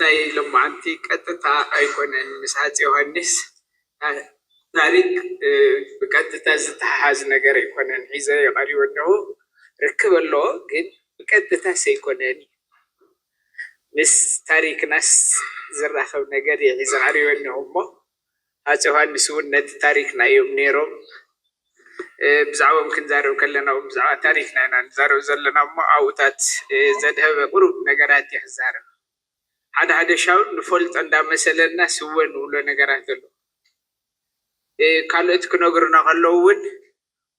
ናይ ሎማዓንቲ ቀጥታ ኣይኮነን ምስ ሃፀይ ዮሃንስ ታሪክ ብቀጥታ ዝተሓሓዝ ነገር ኣይኮነን ሒዘ የቐሪበ ኣለኹ። ርክብ ኣለዎ ግን ብቀጥታስ ኣይኮነን እዩ። ምስ ታሪክናስ ዝራኸብ ነገር እየ ሒዘ ቀሪበ ኣለኹ። እሞ ሃፀይ ዮሃንስ እውን ነቲ ታሪክና እዮም ነይሮም። ብዛዕባኦም ክንዛረብ ከለና እውን ብዛዕባ ታሪክና ኢና ንዛረብ ዘለና። እሞ ኣብኡታት ዘድሀበ ቁሩብ ነገራት እየ ክዛረብ። ሓደ ሓደ ሻው ንፈልጦ እንዳመሰለና ስወ ንብሎ ነገራት ኣሎ። ካልኦት ክነግሩና ከለዉ እውን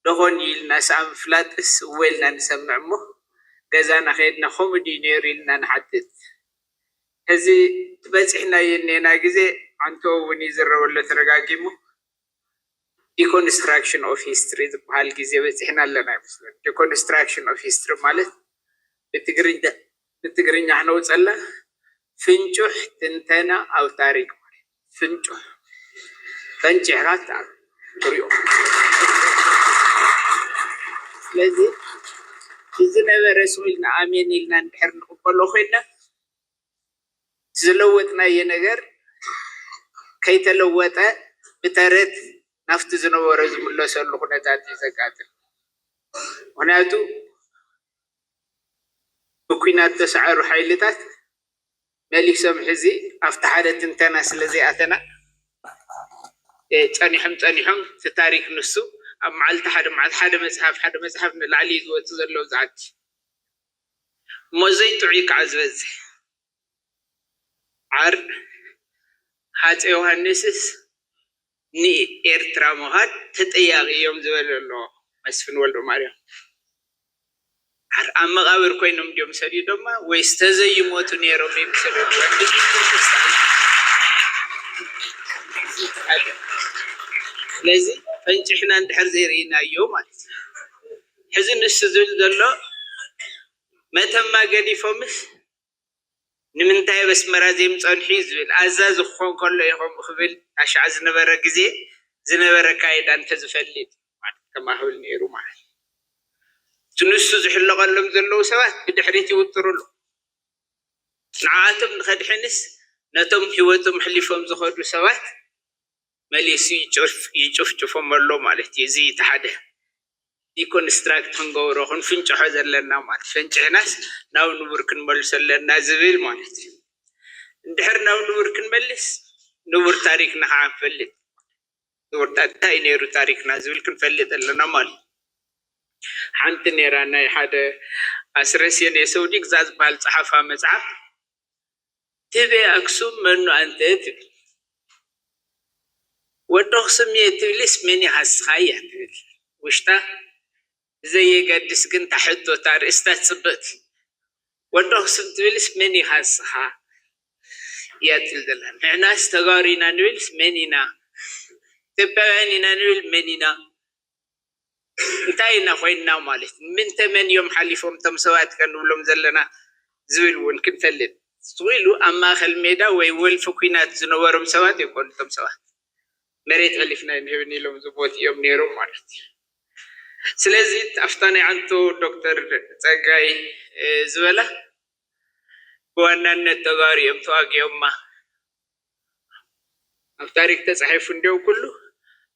ደኾን ኢልና ሰኣ ምፍላጥስ እወ ኢልና ንሰምዕ እሞ ገዛና ከይድና ከምኡ ድዩ ነይሩ ኢልና ንሓትት። ሕዚ በፂሕናዮ እኔና ግዜ ኣንቶ እውን ይዝረበሎ ተረጋጊሙ። Deconstruction of history ዝበሃል ግዜ በፂሕና ኣለና ይመስለኒ። Deconstruction of history ማለት ብትግርኛ ብትግርኛ ክነውፀላ ፍንጩሕ ትንተና ኣብ ታሪክ ማለት ፍንጩሕ ፈንጭሕካ ትሪኦ። ስለዚ ዝነበረ ስው ኢልና ኣሜን ኢልና እንድሕር ንቕበሎ ኮይና ዝለወጥናዮ ነገር ከይተለወጠ ብተረት ናብቲ ዝነበረ ዝምለሰሉ ኩነታት እዩ ዘጋጥም። ምክንያቱ ብኩናት ዝተሰዓሩ ሓይልታት መሊሶም ሕዚ ኣብቲ ሓደ ትንተና ስለ ዘይኣተና ጸኒሖም ጸኒሖም እቲ ታሪክ ንሱ ኣብ መዓልቲ ሓደ መዓልቲ ሓደ መፅሓፍ ሓደ መፅሓፍ ንላዕሊ እዩ ዝወፅእ ዘሎ ብዛዕቲ እሞ ዘይጥዑይ ከዓ ዝበዝሕ ዓር ሃፀ ዮሃንስስ ንኤርትራ ምኻድ ተጠያቂ እዮም ዝበለ ኣሎ መስፍን ወልደ ማርያም። ዓር ኣብ መቃብር ኮይኖም ድዮም ሰዲዶማ ወይስ ተዘይሞቱ ነይሮም ይምስል ስለዚ ፈንጭሕና እንድሕር ዘይርኢናዮ ማለት እዩ። ሕዚ ንሱ ዝብል ዘሎ መተማ ገዲፎምስ ንምንታይ ኣብ ኣስመራ ዘይምፀንሑ እዩ ዝብል ኣዛዚ ክኾን ከሎ እዩ ከምኡ ክብል ኣሻዕ ዝነበረ ግዜ ዝነበረ ካይዳ እንተዝፈልጥ ማለት ከማክብል ነይሩ ማለት እቲ ንሱ ዝሕለቐሎም ዘለዉ ሰባት ብድሕሪት ይውጥሩ ኣለዉ ንዓኣቶም ንኸድሕንስ ነቶም ህይወቶም ሕሊፎም ዝኸዱ ሰባት መሊሱ ይጭፍጭፎም ኣሎ ማለት እዩ እዚ ተሓደ ዲኮንስትራክት ክንገብሮ ክንፍንጭሖ ዘለና ማለት ፈንጭሕናስ ናብ ንቡር ክንመልሶ ኣለና ዝብል ማለት እዩ። እንድሕር ናብ ንቡር ክንመልስ ንቡር ታሪክና ከዓ ንፈልጥ ንቡር እንታይ ነይሩ ታሪክና ዝብል ክንፈልጥ ኣለና ማለት ሓንቲ ነይራ ናይ ሓደ ኣስረስየን የሰው ዲግዛ ዝበሃል ፀሓፋ መፅሓፍ ትቤ ኣክሱም መኑ ኣንተ ትብል ወዲ ኣኽሱም እየ ትብልስ መን ኢኻ እስኻ እያ ትብል ውሽጣ ብዘየገድስ ግን ታሕቶ እታ ርእስታ ትፅብቕቲ ወዲ ኣኽሱም ትብልስ መን ኢኻ እስኻ እያ ትብል ዘላ ንሕናስ ተጋሩ ኢና ንብልስ መን ኢና ኢትዮጵያውያን ኢና ንብል መን ኢና እንታይ ኢና ኮይንና ማለት ምንተ መን እዮም ሓሊፎም እቶም ሰባት ከንብሎም ዘለና ዝብል እውን ክንፈልጥ ስቕ ኢሉ ኣብ ማእኸል ሜዳ ወይ ወልፊ ኲናት ዝነበሮም ሰባት ኣይኮኑ እቶም ሰባት መሬት ሕሊፍና ኣይንህብን ኢሎም ዝሞት እዮም ነይሮም ማለት እዩ። ስለዚ ኣብታ ናይ ዓንቶ ዶክተር ፀጋይ ዝበላ ብዋናነት ተጋሩ እዮም ተዋጊኦማ ኣብ ታሪክ ተፃሒፉ እንዲው ኩሉ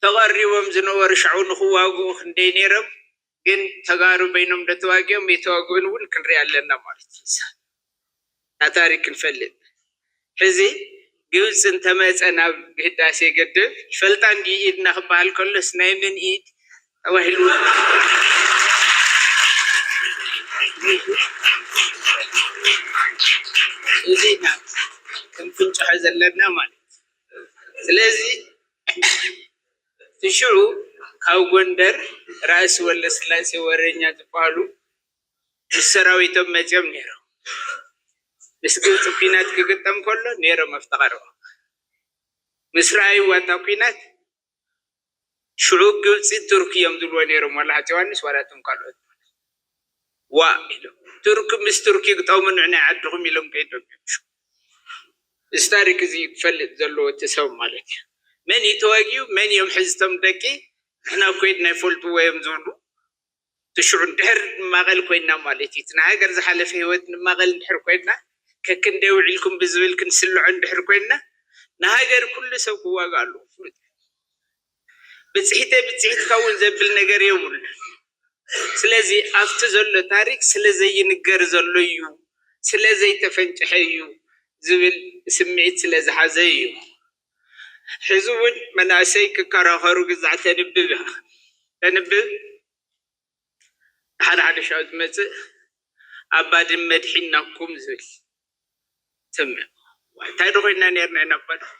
ተቐሪቦም ዝነበሩ ሻዑ ንክዋግኡ ክንደይ ነይሮም ግን ተጋሩ በይኖም ዶ ተዋጊኦም የተዋግኡን እውን ክንሪኢ ኣለና ማለት እዩ። እታ ታሪክ ክንፈልጥ ሕዚ ግብፂ እንተመፀ ናብ ህዳሴ ግድብ ይፈልጣ እንዲ ኢድና ክበሃል ከሎስ ናይ መን ኢድ ተባሂሉ እዚ ኢና ክንፍንጭሖ ዘለና ማለት ስለዚ እቲ ሽዑ ካብ ጎንደር ራእሲ ወለስላሴ ወረኛ ዝበሃሉ ምስ ሰራዊቶም መፂኦም ነይሮም ምስ ግብፂ ኩናት ክግጠም ከሎ ነይሮም ኣብቲ ቀረባ ምስ ረኣይዋ እታ ኩናት ሽዑ ግብፂ ቱርክ እዮም ዝብልዎ ነይሮም ዋላ ሃፀ ዮሃንስ ዋላ እቶም ካልኦት ዋ ኢሎም ቱርክ ምስ ቱርክ ይግጠሙ ንዕናይ ዓድኹም ኢሎም ከይዶም እዮም እዚ ታሪክ እዚ ክፈልጥ ዘለዎ እቲ ሰብ ማለት እዩ መን እዩ ተዋጊኡ መን እዮም ሕዝቶም ደቂ ንሕና ኮይድ ናይ ፈልጥዎ እዮም ዝብሉ ትሽዑ እንድሕር ንማቐል ኮይና ማለት እዩ ናይ ሃገር ዝሓለፈ ህይወት ንማቐል እንድሕር ኮይና ከክንደይ ውዒልኩም ብዝብል ክንስልዖ እንድሕር ኮይንና፣ ንሃገር ኩሉ ሰብ ክዋጋእ ኣለዎ። ብፅሒተይ ብፅሒት ከውን ዘብል ነገር የብሉን። ስለዚ ኣብቲ ዘሎ ታሪክ ስለ ዘይንገር ዘሎ እዩ፣ ስለ ዘይተፈንጨሐ እዩ ዝብል ስምዒት ስለ ዝሓዘ እዩ። ሕዚ እውን መናእሰይ ክከራኸሩ ግዛዕ ተንብብ ኢኻ። ተንብብ ሓደ ሓደ ሻው ዝመፅእ ኣባድም መድሒናኩም ዝብል ትምዕ እንታይ ዶ ኮይና ነርና ኢና ኣባድም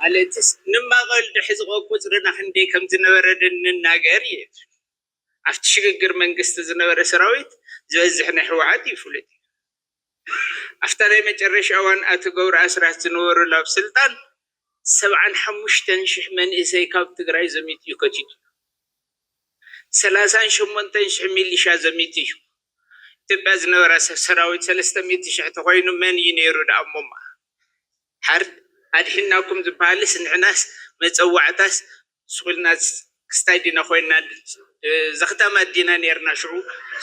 ማለትስ ንማቐል ድሕዚ ቁፅርና ክንደይ ከም ዝነበረ ድንናገር እየ። ኣብቲ ሽግግር መንግስቲ ዝነበረ ሰራዊት ዝበዝሕ ናይ ህወሓት ይፍሉጥ። ኣብታ ናይ መጨረሻ እዋን ኣቶ ገብሩ ኣስራት ዝነበሩ ናብ ስልጣን ሰብዓን ሓሙሽተን ሽሕ መንእሰይ ካብ ትግራይ ዘሚት እዩ ከቲቱ። ሰላሳን ሸሞንተን ሽሕ ሚሊሻ ዘሚት እዩ። ኢትዮጵያ ዝነበራ ሰራዊት ሰለስተ ሚእቲ ሽሕ ተኮይኑ መን እዩ ነይሩ ደኣ እሞማ? ሓር ኣድሒናኩም ዝበሃልስ ንሕናስ መፀዋዕታስ ስቁልና ክስታይ ዲና ኮይና ዘኽታማት ዲና ነርና ሽዑ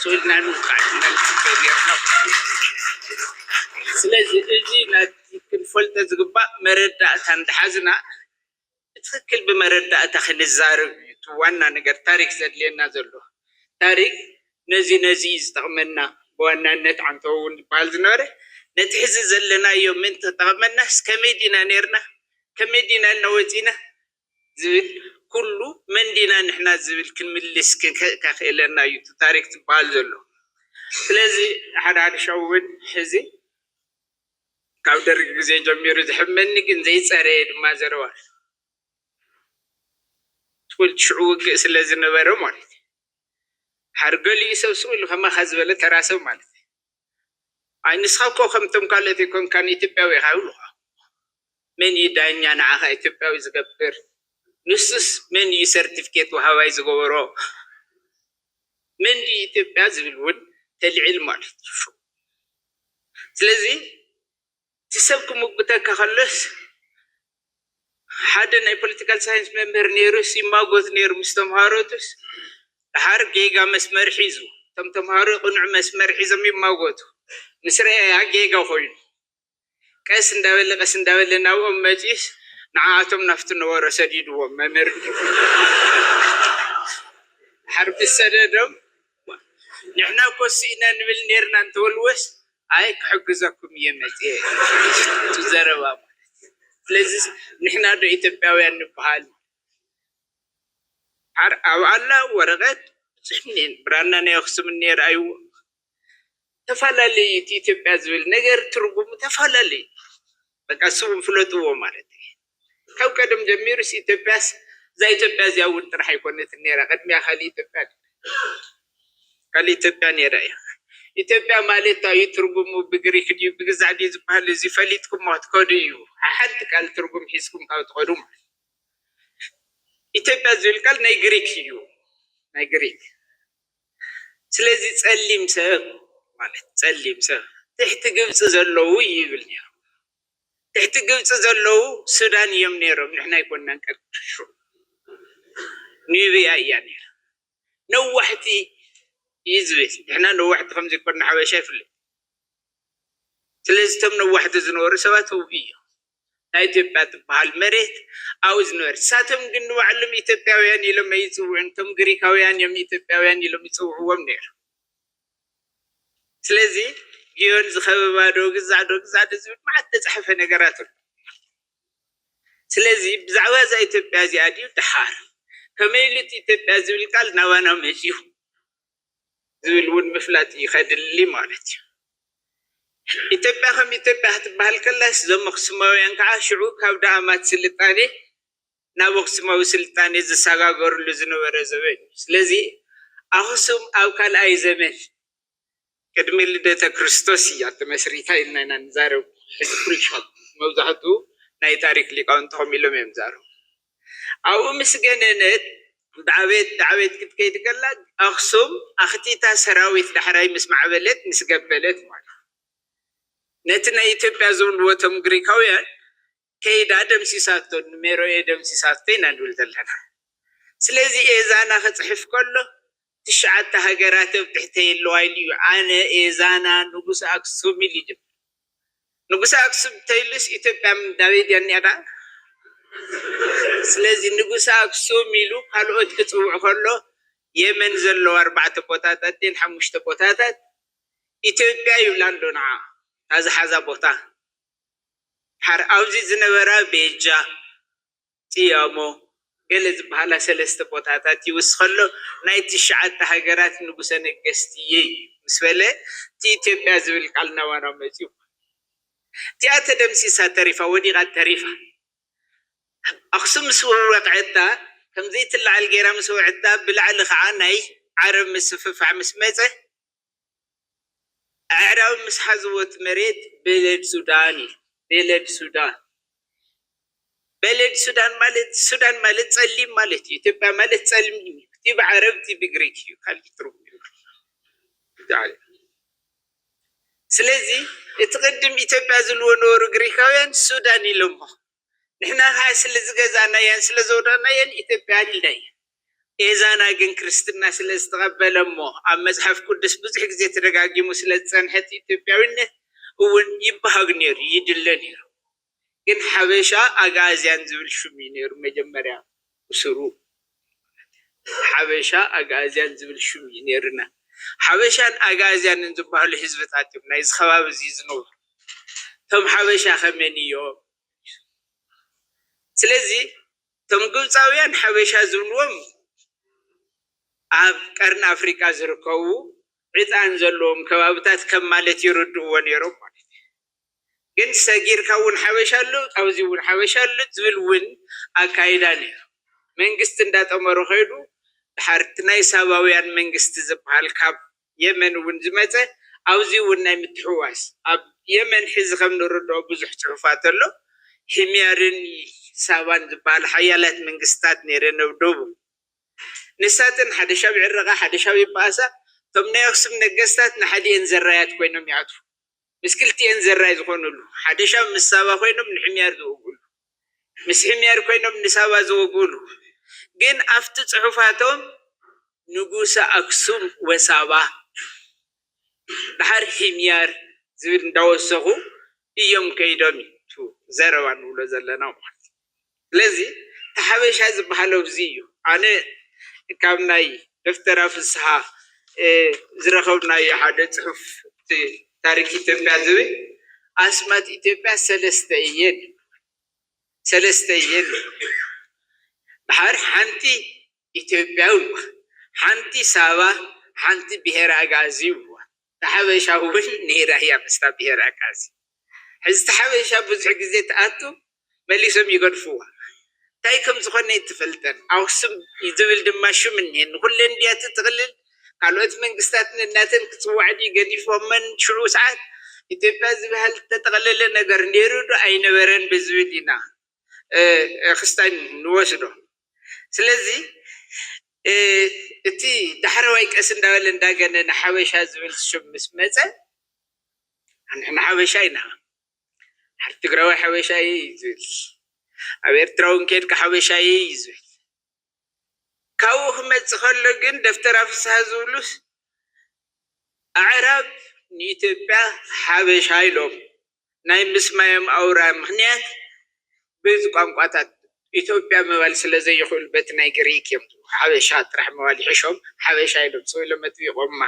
ስቁልና ንውቃዕ ዲና ንፅበ ነርና። ስለዚ እዚ ናቲ ክንፈልጦ ዝግባእ መረዳእታ እንዳሓዝና ብትክክል ብመረዳእታ ክንዛረብ እዩ እቲ ዋና ነገር ታሪክ ዘድልየና ዘሎ። ታሪክ ነዚ ነዚ እዩ ዝጠቕመና። ብዋናነት ዓንተው እውን ዝበሃል ዝነበረ ነቲ ሕዚ ዘለናዮ ምን ተጠቕመናስ ከመይ ዲና ነርና ከመይ ዲና እናወፂና ዝብል ኩሉ መን ዲና ንሕና ዝብል ክንምልስ ከኽእለና እዩ ታሪክ ዝበሃል ዘሎ። ስለዚ ሓደ ሓደ ሻው እውን ሕዚ ካብ ደርግ ግዜ ጀሚሩ ዝሕመኒ ግን ዘይፀረየ ድማ ዘረባ ትፈልጥ ሽዑ ውግእ ስለ ዝነበረ ማለት ሓር ገሊኡ ሰብ ስቕ ኢሉ ከማኻ ዝበለ ተራ ሰብ ማለት ኣይ ንስኻ እኮ ከምቶም ካልኦት ኣይኮንካን ኢትዮጵያዊ ኢኻ ይብሉኻ። መን እዩ ዳኛ ንዓኻ ኢትዮጵያዊ ዝገብር? ንሱስ መን እዩ ሰርቲፊኬት ወሃባይ ዝገበሮ? መን እዩ ኢትዮጵያ ዝብል እውን ተልዒል ማለት እዩ። ስለዚ እቲ ሰብ ክምጉተካ ከሎስ ሓደ ናይ ፖለቲካል ሳይንስ መምህር ነይሩስ ይማጎት ነይሩ ምስ ተምሃሮቱስ ድሓር ጌጋ መስመር ሒዙ እቶም ተምሃሮ ቅኑዕ መስመር ሒዞም ይማጎቱ ምስ ረኣያ ጌጋ ኮይኑ ቀስ እንዳበለ ቀስ እንዳበለ ናብኦም መፂስ ንዓኣቶም ናፍቲ ነበሮ ሰዲድዎም መምህር ሓርቢ ሰደዶም ንሕና ኮስ ኢና ንብል ነርና እንተበልዎስ ኣይ ክሕግዘኩም እየ መፅየ እቲ ዘረባ ማለት ስለዚ ንሕና ዶ ኢትዮጵያውያን ንበሃል ሓር ኣብ ኣላ ወረቐት ብፅሕኒ ብራና ናይ ኣክሱም እኒሄ ረኣይዎ ተፈላለዩ እቲ ኢትዮጵያ ዝብል ነገር ትርጉሙ ተፈላለዩ በቃ ስቡም ፍለጥዎ ማለት እዩ ካብ ቀደም ጀሚሩስ ኢትዮጵያስ እዛ ኢትዮጵያ እዚኣ እውን ጥራሕ ኣይኮነትን ነራ ቅድሚያ ካልእ ኢትዮጵያ ካልእ ኢትዮጵያ ነራ እያ ኢትዮጵያ ማለት እዩ ትርጉሙ ብግሪክ ድዩ ብግዛዕ ድዩ ዝበሃል እዚ ፈሊጥኩም ክትከዱ እዩ ሓንቲ ቃል ትርጉም ሒዝኩም ካብ ትኸዱ ማለት ኢትዮጵያ ዝብል ቃል ናይ ግሪክ እዩ ናይ ግሪክ ስለዚ ፀሊም ሰብ ማለት ፀሊም ሰብ ትሕቲ ግብፂ ዘለዉ ይብል ነይሩ ትሕቲ ግብፂ ዘለዉ ሱዳን እዮም ነይሮም ንሕና ኣይኮናን ቀድሹ ኒብያ እያ ነይራ ነዋሕቲ እዩ ዝብል ንሕና ነዋሕቲ ከም ዘይኮና ሓበሻ ይፍለጥ ስለዚ እቶም ነዋሕቲ ዝነበሩ ሰባት ህው እዮም ናይ ኢትዮጵያ ትበሃል መሬት ኣብኡ ዝነበረ ሳቶም ግን ንባዕሎም ኢትዮጵያውያን ኢሎም ኣይፅውዑን እቶም ግሪካውያን እዮም ኢትዮጵያውያን ኢሎም ይፅውዕዎም ነይሩ ስለዚ ግዮን ዝኸበባ ዶ ግዛዕ ዶ ግዛዕ ዶ ዝብል መዓት ተፃሕፈ ነገራት ኣሎ ስለዚ ብዛዕባ እዛ ኢትዮጵያ እዚኣ ድዩ ድሓር ከመይ ኢሉ እቲ ኢትዮጵያ ዝብል ቃል ናባና መፅዩ ዝብል እውን ምፍላጥ እዩ ከድሊ ማለት እዩ ኢትዮጵያ ከም ኢትዮጵያ ክትበሃል ከላስ እዞም ኣክሱማውያን ከዓ ሽዑ ካብ ዳኣማት ስልጣኔ ናብ ኣክሱማዊ ስልጣኔ ዝሰጋገርሉ ዝነበረ ዘበን እዩ ስለዚ ኣክሱም ኣብ ካልኣይ ዘመን ቅድሚ ልደተ ክርስቶስ እያ ተመስሪታ ኢልና ኢና ንዛረብ ሕዚ ኩሉ ሻብ መብዛሕትኡ ናይ ታሪክ ሊቃውንቲ ከም ኢሎም እዮም ዛረቡ ኣብኡ ምስ ገነነት ዳዕቤት ዳዕቤት ክትከይድ ከላ ኣክሱም ኣክቲታ ሰራዊት ዳሕራይ ምስ ማዕበለት ምስ ገበለት ማለት ነቲ ናይ ኢትዮጵያ ዝብልዎ ቶም ግሪካውያን ከይዳ ደምሲሳቶ ንሜሮኤ ደምሲሳቶ ኢና ንብል ዘለና ስለዚ ኤዛና ክፅሕፍ ከሎ ትሽዓተ ሃገራት ኣብ ትሕተይ ኣለዋ ኢሉ እዩ። ኣነ ኤዛና ንጉስ ኣክሱም ኢሉ ይጅምር። ንጉስ ኣክሱም ተይሉስ ኢትዮጵያ ናበይ ድያ እኒኣ ደኣ? ስለዚ ንጉስ ኣክሱም ኢሉ ካልኦት ክፅውዕ ከሎ የመን ዘለዋ ኣርባዕተ ቦታታት ድን ሓሙሽተ ቦታታት ኢትዮጵያ ይብላ ኣሎ። ንዓ እታ ዝሓዛ ቦታ ሓር ኣብዚ ዝነበራ ቤጃ፣ ጽያሞ፣ ገለ ዝበሃላ ሰለስተ ቦታታት ይውስ ከሎ ናይ ትሽዓተ ሃገራት ንጉሰ ነገስቲ እየ ምስ በለ እቲ ኢትዮጵያ ዝብል ቃል ናባና መጽዩ። እቲኣ ተደምሲሳ ተሪፋ፣ ወዲቓ ተሪፋ። ኣኽሱም ምስ ወቐዐታ፣ ከም ዘይትለዓል ገይራ ምስ ወቐዐታ፣ ብላዕሊ ኸዓ ናይ ዓረብ ምስፍፋሕ ምስ መጸ፣ ኣዕራብ ምስ ሓዝዎ እቲ መሬት በለድ ሱዳን እዩ። በለድ ሱዳን። በለድ ሱዳን ማለት፣ ሱዳን ማለት ጸሊም ማለት እዩ። ኢትዮጵያ ማለት ጸሊም እዩ። እቲ ብዓረብ፣ እቲ ብግሪክ እዩ። ካልእ ትርጉም የብሉን። ስለዚ እቲ ቅድም ኢትዮጵያ ዝብልዎ ነበሩ ግሪካውያን ሱዳን ኢሎሞ። ንሕና ኸዓ ስለ ዝገዛእናየን ስለ ዘውደቕናየን ኢትዮጵያ ኢልናየን። ኤዛና ግን ክርስትና ስለ ዝተቐበለ እሞ ኣብ መጽሓፍ ቅዱስ ብዙሕ ግዜ ተደጋጊሙ ስለ ዝጸንሐ እቲ ኢትዮጵያዊነት እውን ይበሃግ ነይሩ፣ ይድለ ነይሩ። ግን ሓበሻ ኣግኣዝያን ዝብል ሽም እዩ ነይሩ መጀመርያ ብስሩ። ሓበሻ ኣግኣዝያን ዝብል ሽም እዩ ነይሩና። ሓበሻን ኣግኣዝያንን ዝበሃሉ ህዝብታት እዮም ናይዚ ከባቢ እዚ ዝነብሩ። እቶም ሓበሻ ከመን እዮም? ስለዚ እቶም ግብፃውያን ሓበሻ ዝብልዎም ኣብ ቀርኒ ኣፍሪቃ ዝርከቡ ዕጣን ዘለዎም ከባብታት ከም ማለት ይርድእዎ ነይሮም ማለት እዩ። ግን ሰጊርካ እውን ሓበሻ ኣሎ፣ ኣብዚ እውን ሓበሻ ኣሎ ዝብል እውን ኣካይዳ ነይሩ። መንግስቲ እንዳጠመሩ ከይዱ፣ ድሓር እቲ ናይ ሳባውያን መንግስቲ ዝበሃል ካብ የመን እውን ዝመፀ፣ ኣብዚ እውን ናይ ምትሕውዋስ፣ ኣብ የመን ሕዚ ከም ንርድኦ ብዙሕ ፅሑፋት ኣሎ። ሒምያርን ሳባን ዝበሃሉ ሓያላት መንግስታት ነይረን ኣብ ደቡብ። ንሳተን ሓደ ሻብ ይዕረቓ፣ ሓደ ሻብ ይበኣሳ። እቶም ናይ ኣክሱም ነገስታት ንሓዲኤን ዘራያት ኮይኖም ይኣትዉ። ምስ ክልቲኤን ዘራይ ዝኾኑሉ፣ ሓደ ሻብ ምስ ሳባ ኮይኖም ንሕምያር ዝወግኡሉ፣ ምስ ሕምያር ኮይኖም ንሳባ ዝወግኡሉ። ግን ኣብቲ ጽሑፋቶም ንጉሰ ኣክሱም ወሳባ፣ ድሓር ሕምያር ዝብል እንዳወሰኹ እዮም ከይዶም እዩ እቲ ዘረባ ንብሎ ዘለና ማለት እዩ። ስለዚ እቲ ሓበሻ ዝበሃል ኣብዚ እዩ። ኣነ ካብ ናይ ደፍተራ ፍስሃ፣ እ፣ ዝረኸብናዮ ሓደ ጽሑፍ፣ እቲ ታሪክ ኢትዮጵያ ዝብል፣ ኣስማት ኢትዮጵያ ሰለስተ እየን፣ ሰለስተ እየን። ድሓር ሓንቲ ኢትዮጵያ እውን፣ ሓንቲ ሳባ፣ ሓንቲ ብሄረ ኣጋዚ ይብልዋ። እቲ ሓበሻ እውን ነይራ እያ ምስታ ብሄረ ኣጋዚ። ሕዚ እቲ ሓበሻ ብዙሕ ግዜ ትኣቱ፣ መሊሶም ይገድፍዋ። እንታይ ከም ዝኾነ ኣይትፈልጠን። ኣኽሱም ዝብል ድማ ሽም እኒሀን። ንኹለን ድያ ትጥቕልል? ካልኦት መንግስታት ነናተን ክጽዋዕ ድዩ ገዲፎመን? ሽዑ ሰዓት ኢትዮጵያ ዝበሃል ዝተጠቕለለ ነገር ነይሩ ዶ ኣይነበረን ብዝብል ኢና፣ እ፣ እ፣ ክስታይ ንወስዶ። ስለዚ፣ እ፣ እቲ ዳሕረዋይ ቀስ እንዳበለ እንዳገነነ ሓበሻ ዝብል ሽም ምስ መጸ፣ ንሕና ሓበሻ ኢና። ሓደ ትግራዋይ ሓበሻ እዩ ዝብል፣ ኣብ ኤርትራ እውን ከድካ ሓበሻ እዩ ዝብል። ካብኡ ክመጽእ ከሎ ግን ደፍተራ ፍስሃ ዝብሉስ ኣዕራብ ንኢትዮጵያ ሓበሻ ኢሎም ናይ ምስማዮም ኣውራ ምኽንያት በዚ ቋንቋታት ኢትዮጵያ ምባል ስለ ዘይኽእሉ በቲ ናይ ግሪክ እዮም ሓበሻ ጥራሕ ምባል ይሕሾም፣ ሓበሻ ኢሎም ጽው ኢሎም ኣጥቢቖማ።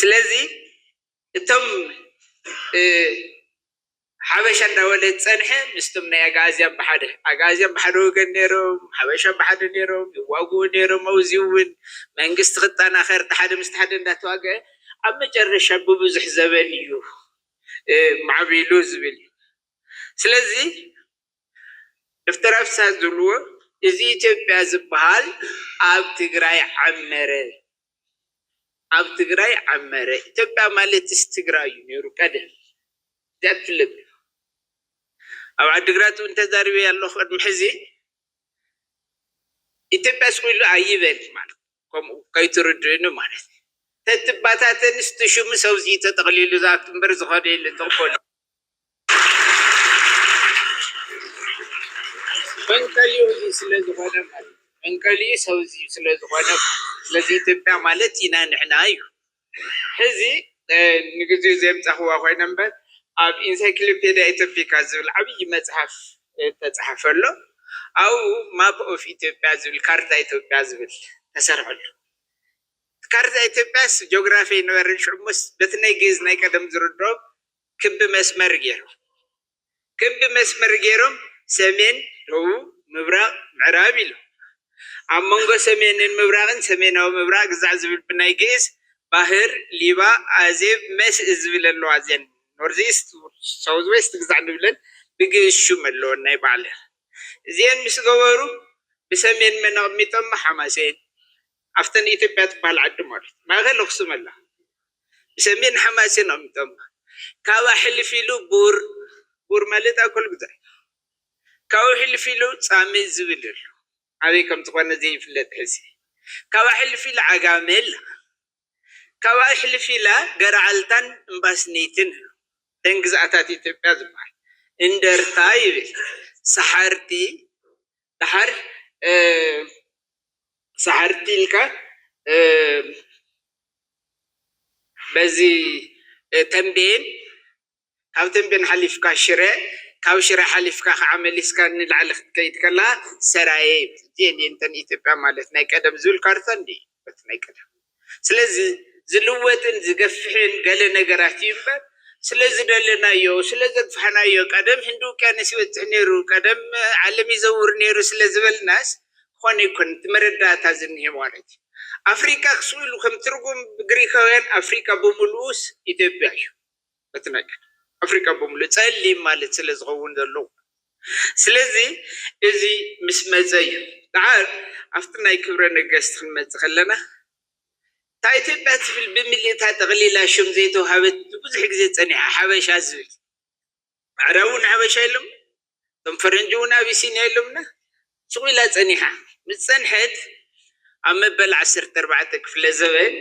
ስለዚ እቶም፣ እ፣ ሓበሻ እንዳበለ ዝጸንሐ ምስቶም ናይ ኣግኣዝያን ብሓደ፣ ኣግኣዝያን ብሓደ ወገን ነይሮም፣ ሓበሻ ብሓደ ነይሮም፣ ይዋግኡ ነይሮም። ኣብዚ እውን መንግስቲ ክጠናኸር እቲ ሓደ ምስቲ ሓደ እንዳተዋግአ ኣብ መጨረሻ ብብዙሕ ዘበን እዩ፣ እ፣ ማዕቢሉ ዝብል እዩ። ስለዚ ደፍተር ኣፍሳ ዝብልዎ እዚ ኢትዮጵያ ዝበሃል ኣብ ትግራይ ዓመረ፣ ኣብ ትግራይ ዓመረ። ኢትዮጵያ ማለት ስ ትግራይ እዩ ነይሩ ቀደም። እዚኣ ትፍለጥ። ኣብ ዓዲግራት እውን ተዛሪበ ኣለኹ ቅድሚ ሕዚ። ኢትዮጵያ ስኩሉ ኣይበል ማለት ከምኡ ከይትርድእኒ ማለት እዩ። ተትባታተንስ እቲ ሽሙ ሰብዚ ተጠቕሊሉ ዝኣቱ እምበር ዝኾነ የለ ተቕበሉ። መንቀሊኡ እዚ ስለ ዝኾነ ማለት እዩ። መንቀሊኡ ሰብዚ ስለ ዝኾነ ማለት እዩ። ስለዚ ኢትዮጵያ ማለት ኢና ንሕና እዩ። ሕዚ ንግዜኡ ዘምጻኽዋ ኮይነ እምበር ኣብ ኢንሳይክሎፔድያ ኢትዮጵካ ዝብል ዓብዪ መፅሓፍ ተፃሓፈ ኣሎ። ኣብኡ ማፕ ኦፍ ኢትዮጵያ ዝብል፣ ካርታ ኢትዮጵያ ዝብል ተሰርሐሉ። ካርታ ኢትዮጵያስ ጂኦግራፊ ኣይነበረን ሽዑ እሞስ በቲ ናይ ግእዝ ናይ ቀደም ዝርድኦም ክቢ መስመር ገይሩ ክቢ መስመር ገይሮም ሰሜን፣ ደቡብ፣ ምብራቕ፣ ምዕራብ ኢሉ ኣብ መንጎ ሰሜንን ምብራቕን ሰሜናዊ ምብራቕ ግዛዕ ዝብል ብናይ ግእዝ ባህር፣ ሊባ፣ ኣዜብ፣ መስእ ዝብል ኣለዋ። እዚአን ኖርዝ ኢስት፣ ሳውዝ ዌስት ግዛዕ ንብለን ብግእዝ ሹም ኣለወን ናይ ባዕለን። እዚአን ምስ ገበሩ ብሰሜን መን ኣቕሚጦም? ሓማሴን። ኣብተን ኢትዮጵያ ትበሃል ዓዲ ማለት ማእኸል ኣኽሱም ኣላ። ብሰሜን ሓማሴን ኣቕሚጦም። ካባ ሕልፍ ኢሉ ቡር፣ ቡር ማለት ኣኮል ግዛዕ። ካብኡ ሕልፍ ኢሉ ጻሚ ዝብል ኣሎ። ኣበይ ከም ዝኾነ ዘይፍለጥ ሕዚ። ካባ ሕልፍ ኢሉ ዓጋመ ኣላ። ካባ ሕልፍ ኢላ ገረዓልታን እምባስኔትን እተን ግዝኣታት ኢትዮጵያ ዝበሃል። እንደርታ ይብል። ሰሓርቲ፣ ደሓር ሰሓርቲ ኢልካ በዚ ተንቤን፣ ካብ ተንቤን ሓሊፍካ ሽረ፣ ካብ ሽረ ሓሊፍካ ከዓ መሊስካ ንላዕሊ ክትከይድ ከላ ሰራየ። እዚአን እየን እተን ኢትዮጵያ ማለት ናይ ቀደም ዝብል ካርታ እንዲ በቲ ናይ ቀደም። ስለዚ ዝልወጥን ዝገፍሕን ገለ ነገራት እዩ እምበር ስለ ዝደለናዮ፣ ስለ ዘግፋሕናዮ፣ ቀደም ህንዲ ውቅያኖስ ይበፅሕ ነይሩ፣ ቀደም ዓለም ይዘውር ነይሩ ስለ ዝበልናስ ክኾነ ይኮን። እቲ መረዳእታ ዝኒሄ ማለት እዩ። ኣፍሪቃ ክስኡ ኢሉ ከም ትርጉም ብግሪካውያን ኣፍሪቃ ብምሉኡስ ኢትዮጵያ እዩ። በቲ ናይ ኣፍሪቃ ብምሉእ ጸሊም ማለት ስለ ዝኸውን ዘለዎ። ስለዚ እዚ ምስ መጸ እዩ። ደሓር ኣብቲ ናይ ክብረ ነገስት ክንመጽእ ከለና፣ እታ ኢትዮጵያ ትብል ብምልእታ ጠቕሊላ ሽም ዘይተዋሃበት ብዙሕ ግዜ ጸኒሓ፣ ሓበሻ ዝብል። ኣዕራብ እውን ሓበሻ የሎም፣ እቶም ፈረንጂ እውን ኣቢሲንያ የሎምና። ስቕ ኢላ ጸኒሓ። ምስ ጸንሐት ኣብ መበል ዓሰርተ ኣርባዕተ ክፍለ ዘበን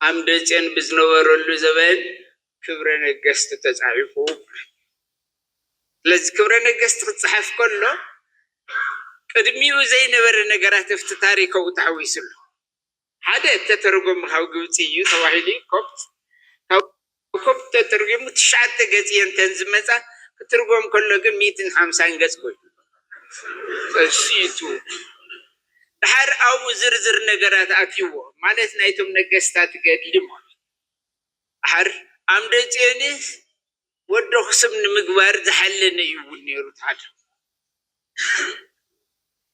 ኣምደ ጽዮን ብዝነበረሉ ዘበን ክብረ ነገስት ተጻሒፉ። ስለዚ ክብረ ነገስት ክጸሓፍ ከሎ ቅድሚኡ ዘይነበረ ነገራት ኣብቲ ታሪክ ኣብኡ ተሓዊሱ ኣሎ። ሓደ እተተርጎመ ካብ ግብፂ እዩ ተባሂሉ እዩ። ኮፕት ካብ ኮፕት ተተርጉሙ ትሽዓተ ገፅ እየን እተን ዝመፃ። ክትርጎም ከሎ ግን ሚእትን ሓምሳን ገፅ ኮይኑ ተሲቱ። ደሓር ኣብኡ ዝርዝር ነገራት ኣትይዎ ማለት ናይቶም ነገስታት ገድሊ ማለት። ደሓር ኣምደ ጽዮንስ ወዲ ኣኽሱም ንምግባር ዝሓለነ እዩ እውን ነይሩ። ሓደ